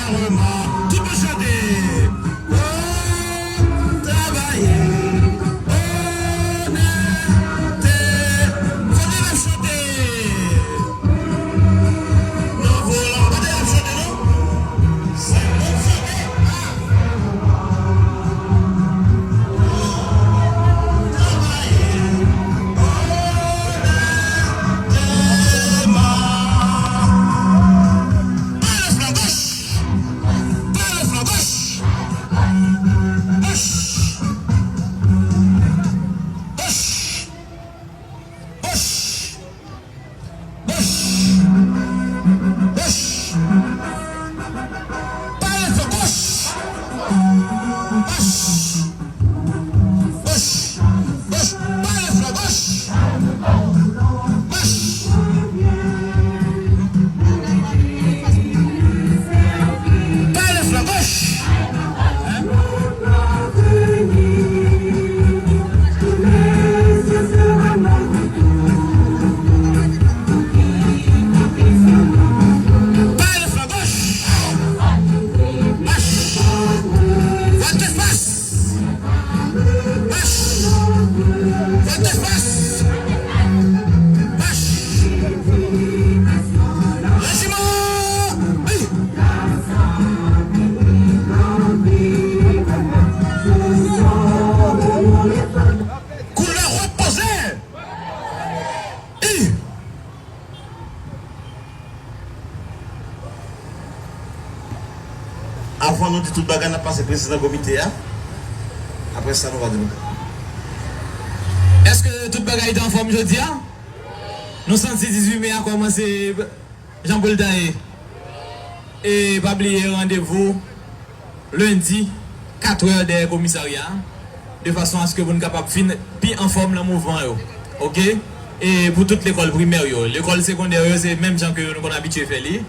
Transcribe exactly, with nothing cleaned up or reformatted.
Tout moun chante. Oh, travay, onète. Fò n ap chante. Non, volan, pa t ap chante, non. Se bon chante. Ah. Travay, onèteman. Pale flank goch. Pale flank goch. Goch. Goch. Goch. Goch. Goch. Pale flank goch. Goch. Goch, goch, pale flank goch. Goch. Pale flank goch. Pale flank goch. Goch. Volte fas. Mach! Volte fas! Mach! Rejiman! Wi! Koulè repoze! Wi! Avan nou di tout bagay, n ap pase prezidan komite a. Apre sa, nou va di nou. Èske tout bagay te anfòm jodi a? Nou santi dizuit me a kòmanse jan pou l ta ye. E pa bliye randevou lendi, katrè dèyè komisarya a, de fason aske pou n kapab fin pi anfòm nan mouvman yo. Oke? E pou tout lekòl primè yo, lekòl segondè yo, se menm jan ke nou konn abitye fè li.